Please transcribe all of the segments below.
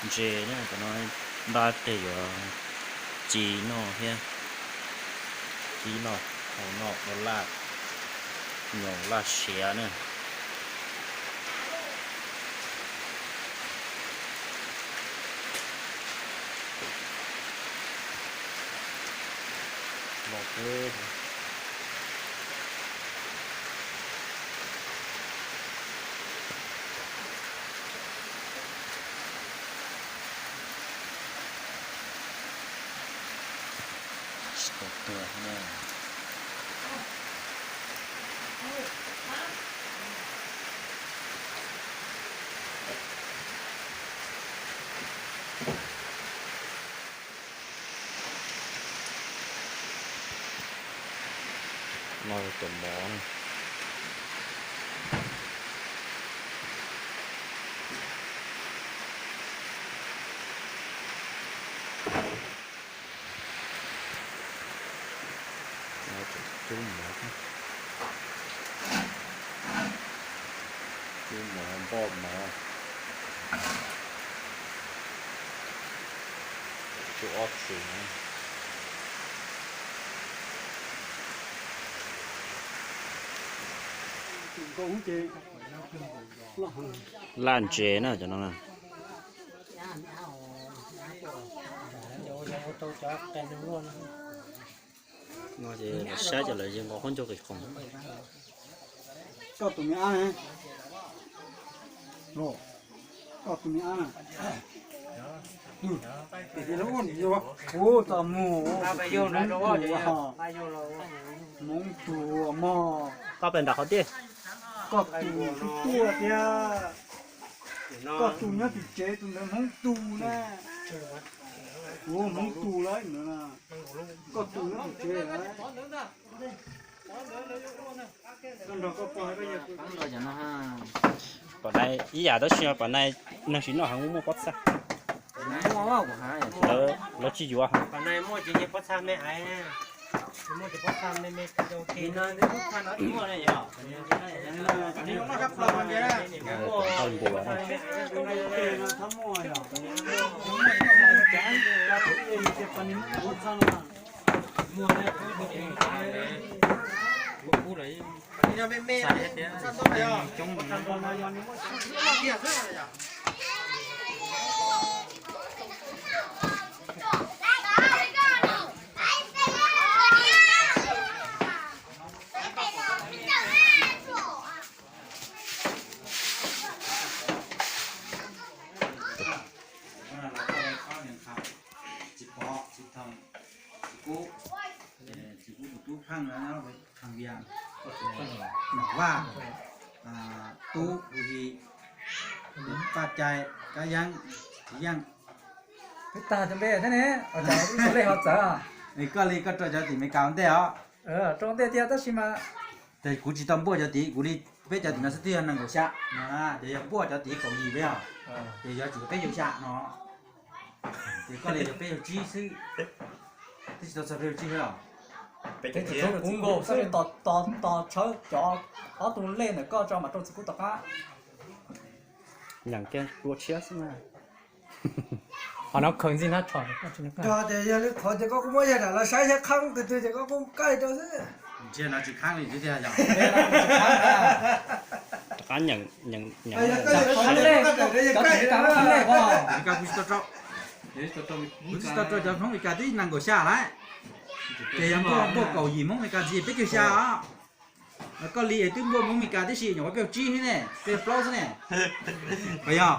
Ntses na, cov no npaj teg yuav ci noj thiab, ci noj, hau noj ua laj, nyoos laj siav na. Tsis tau tuag thiab na. No cov mov na. Cub mov, cub mov, npoj mov, cub ob txwm. Laj ntses na cov no na. No ces lawv saib ces lawv yeej nqa khaub ncaug qis qoos. Koj tus me ab, koj tus me ab, tus me ab, tus, tus, tus, tus, tus, tus, tus, tus, Hmoob tus mog. Koj pem nram qhov tiaj. Koj tus tuaj tiag. Koj tus nyob tim tsev tus ntawd Hmoob tus na. Kuv Hmoob tus lawm ntawd na. Koj tus nyob tim tsev lawm. Koj nrog koj pog koj yawg pab nrog cov no. Pom nai ib yam tab sis pom nai neeg tsis noj heev, muaj pob txha. Lawv tsis yuav. Txiv Pov, txiv Thoo, txiv Kub, txiv Kub tus tub Pheej, Pheej Vias, Nom Vaj, Tub Hu Hi, Paj Cai, Kab Yeeb, Txiv Yeej. Peb tag cov npe thiab ne, cov lej ho txawv. Koj li koj rau cov tim Meskas ua ntej os. Rau ntej tiag tab sis mas kuv tsis tau npuaj cov tid, kuv li peb cov tim no xwb twb yog nees nkaum xya no, ces yog npuaj cov tid kaum yim peb os, ces yuav tsum peb caug xya no. Ces koj li yog peb caug tsib xwb, twb tsis tau txog peb caug tsib xwb os. Peb caug tsib xwb, tos tshawb cov ob tug lej ntawm koj tso mas rau txiv kub tom qab. Nyeem kiag dua tshiab xwb na. Qhov no khaws ntxig na, tso. Yog tias yog li qhov ces koj kuj muab yawg dam los saib thiab, qhab qhov twg ces koj kuj kaij rau xwb. Ntsia no tsis qhab li thiab tiag yog. Rov qab nyeem, nyeem, nyeem. Kuv tsis tau rau, kuv tsis tau rau cov Hmoob Meskas twb nees nkaum xya lawm. Ces yog npuaj, npuaj kaum yim Hmoob Meskas ntxiv peb caug xya os. Koj li es twb npuaj Hmoob Meskas tib si nyuam qhuav peb caug tsib xwb ne, peb caug plaub xwb ne. Puas yog?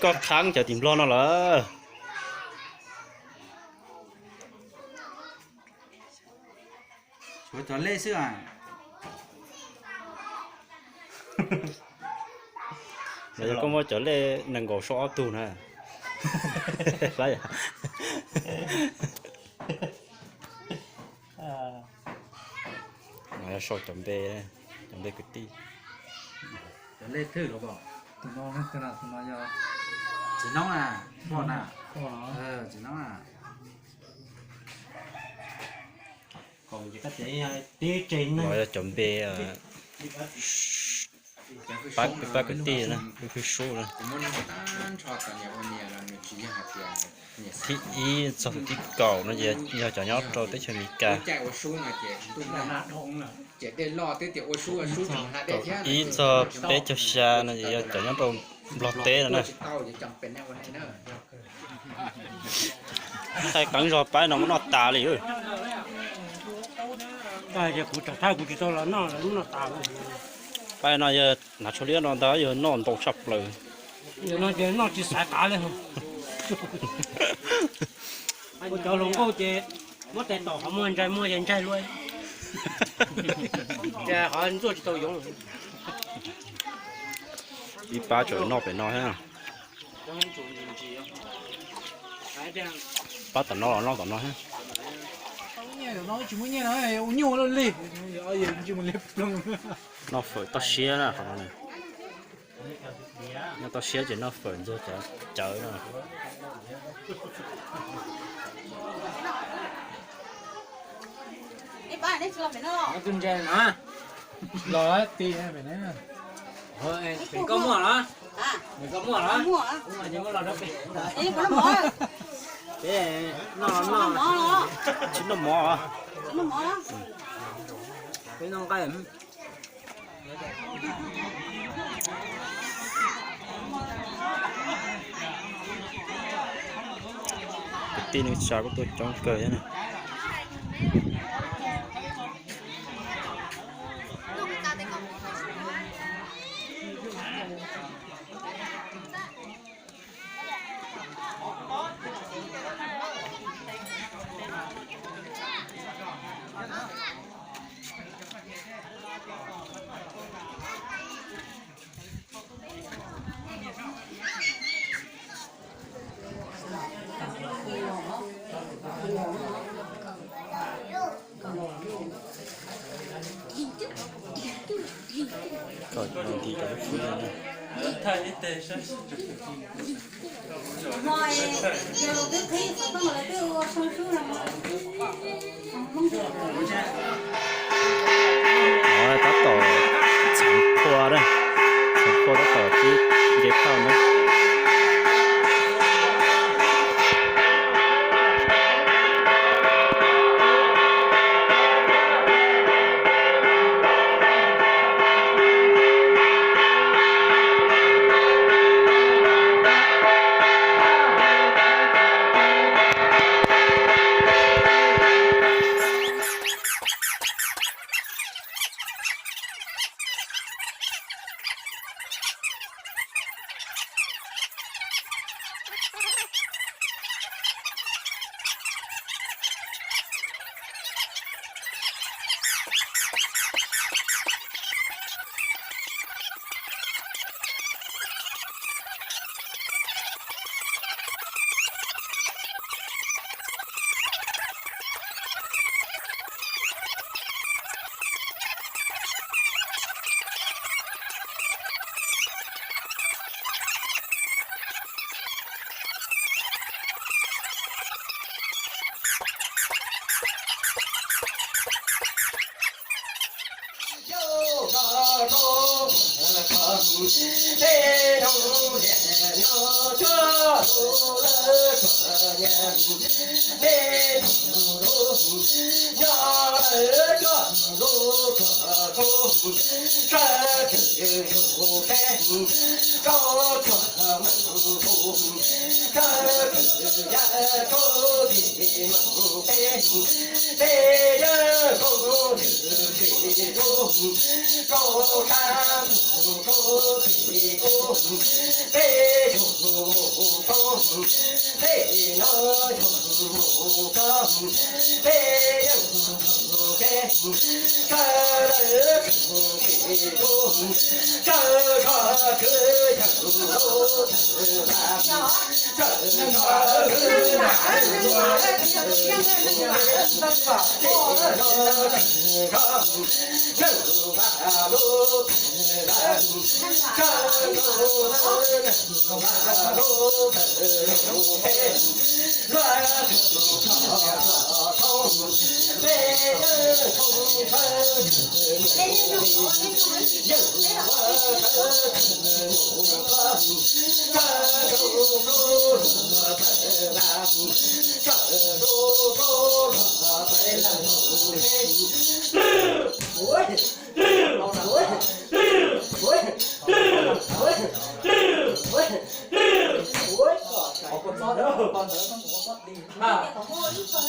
Koj qhab cov tim Nplog no lawm. Tshuav cov lej xwb a. Los yog koj muab cov lej nees nkaum so ob tug na. Saib yom. Sau cov npe, cov npe kwv tij. Cov lej thwj los pom. Tus no, tus no yog txiv noob na, poj na. Txiv noob na. Los yog cov npe, Pab, pab kwv tij na, peb pheej sub na. Thib ib txog thib kaum no ces yog cov nyob rau teb chaws Amelikas. Kaum ib txog peb caug xya no ces yog cov nyob rau Nplog teb no na. Thaij qeeb zog, pab no muab noj tas li. Kuv tsis tau los noj, noj tas. Pab no yog hnav tsho liab no ntag, yog noj ntau tshaj plaws. Noj tsis xaiv qav li. Ua cov hluas nkauj ces muab tes tom qhov muag, ntsaig muag ces ntsaig luaj. Qhov ntxuaj tsis tau yoov. Ib pab tseem noj pem no thiab. Pab tom no los noj tom no thiab. Noj fawm toj siab na qhov no. Noj toj siab ces noj fawm ntxuag cawv na. Los ti, koj muaj los? Koj muaj los? Noj, noj, tsis noj mov. Peb noj nqaij. Kwv tij neej tsa kuj tuaj coob kawg thiab na. Kom nti cov lub fwj no. Tab tom txheev qhua na, txheev qhua tab tom tib nce phaj na.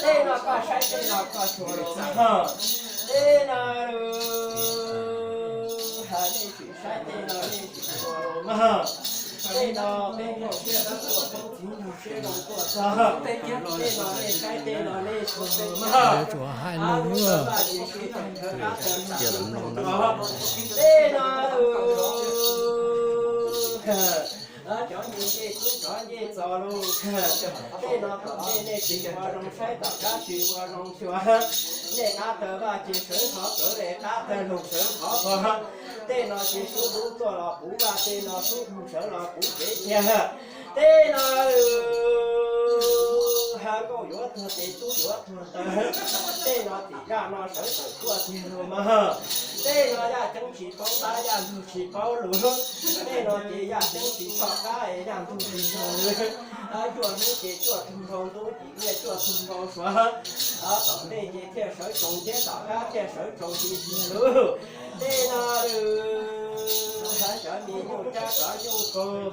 Tej no koj saib, tej no koj xyuas los mas. Tej no nej tsis saib, tej no nej tsis xyuas los mas. Tej no peb nkauj siab dawb tuaj poob txiv nraug siab zoo tuaj txog. Tej no nej saib, tej no nej xyuas los mas. Tej no cov me ncej tub cov ncej txos los, tej no tom ntej nej tsis ua zoo saib, tom qab tsis ua zoo xyuas. Nej qab tawg vaj ces sawv thov, sawv es qab tawg lug sawv thov qhov. Tej no ces sub dub tuaj los puv vaj, tej no sub dub sawv los puv tsev tiag. Tej no ha nkauj yuav tuag tes, tub yuav tuag taw. Tej no tim zaj no sawv tawm tuaj tiag los mas. Tej no yaj ceeb tsis paub qab, yaj ntug tsis paub lus. Tej no ces yaj ceeb tsis tshoj qab es yaj ntug tsis tshoj lus. Cuaj hnub ces cuaj tug npau ntub, yim niaj cuaj tug npau suav. Tom ntej ces thiaj sawv tsaus ntsiab, tom qab thiaj sawv tsaus nti tiag lauj. Tej no ha cov me nyuj cab cov nyuj kaus.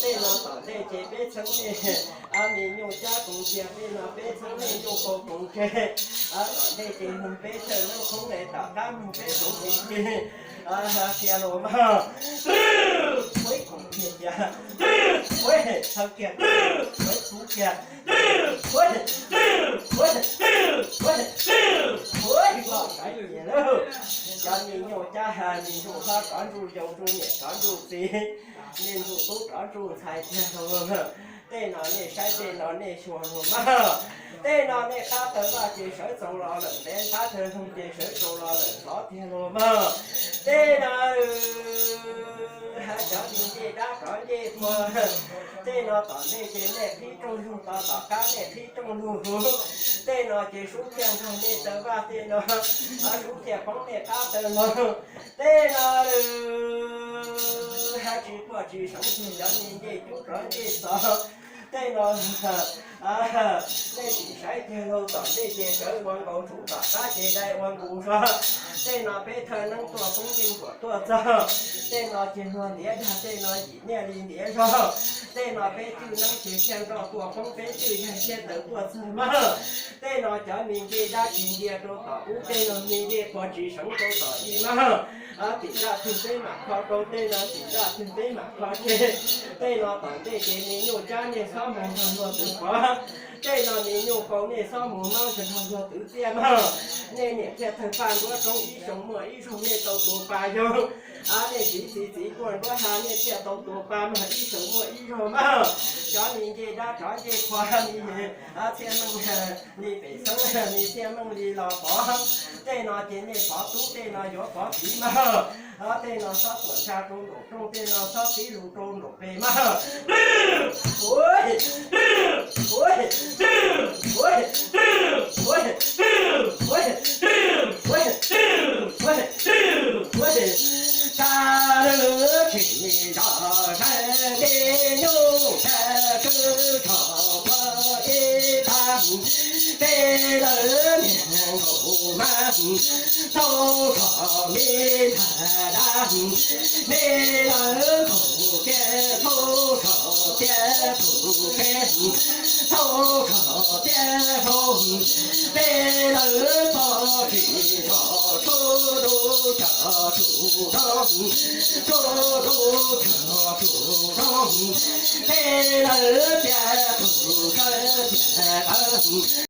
Tej no tom ntej ces peb txheeb nej me nyuj cab koom tiag, tej no peb txheeb nej nyuj kaus koom tseg. Tom ntej ces mloog peb thawj lub thoob es tom qab mloog peb tsoom tiv thwj qhia los mas. Ua ib koom kiag cia, ua thawj kiag, ua kuv kiag, ua, ua, ua, ua ib koom kiag lauj. Cov me nyuj cab ha me ntsuj hlob rov ntsuj yau ntsuj niam rov ntsuj txiv, me ntsuj tub rov ntsuj ntxhais tiag los. Tej no nej saib, tej no nej xyuas los mas. Tej no nej qab tawg vaj ces sawv tsaus los lawm ntev, qab tawg lug ces sawv tsaus los lawm hlov tiag los mas. Tej no ha cov me ncej dab cov ncej qhua. Tej no tom ntej ces nej qhib rooj lug to, tom qab nej qhib rooj lug huv. Tej no ces sub thiaj nrog nej tawg vaj, tej no sub thiaj poob nej qab tawg lug. Tej no ha tsis quaj tsis seev tiag, cov me ncej cub cov ncej txos. Tej no nej tsis saib tiag lauj, tom ntej ces sawv ua nkaus tsuv, tom qab ces dai ua nkaus zog. Tej no peb thawj neeb tuaj poob ncej nkuam tuaj txog. Tej no ces luag ntiav dag, tej no yim niaj li ntiav zog. Tej no peb twj neeb ces thiaj nroj tuaj poob, peb twj yag thiaj tawm tuaj txog mas. Tej no cov me ncej dab tsis ncia rau tom ub, tej no me ncej qhua tsis seev rau tom ib mas. Tim zaj twg peb mam kho rau, tej no tim zaj twg peb mam kho tseg. Tej no tom ntej ces me nyuj cab nej xob mus nrog luag twv pov. Tej no me nyuj kaus nej xob mus mab nrog luag twv txiaj mas. Nej niam thiaj thawj paj nruab roob, ib xyoo muaj ib zaug nej tau tua pa yau. Nej txiv txiv txiv tuaj nruab ha, nej thiaj tau tua pa mas, ib xyoo muaj ib zaug mas. Cov me ncej dab cov ncej qhua, txhiaj meej li pem xeeb, li txhiaj meej li los pov. Tej no ces nej pov tub, tej no yuav pov txiv mas. Tej no xob tuam ntsa rau nraum rooj, tej no xob tib lus rau nraum pes mas. Tsa lwm tsis zog saib me nyuj tsa tswb tshom pua ib tag, tej lawv niag nkaum mas txhob tshom me ntag dab, me lawv nkaum tiag txhob tshom tiag txhob peb, txhob tshom tiag txhob, tej lawv txhob tsis tshom tsuj tub tshom tsuj roob, tsuj tub tshom tsuj roob, tej lawv tiag txhob tshom tiag txhob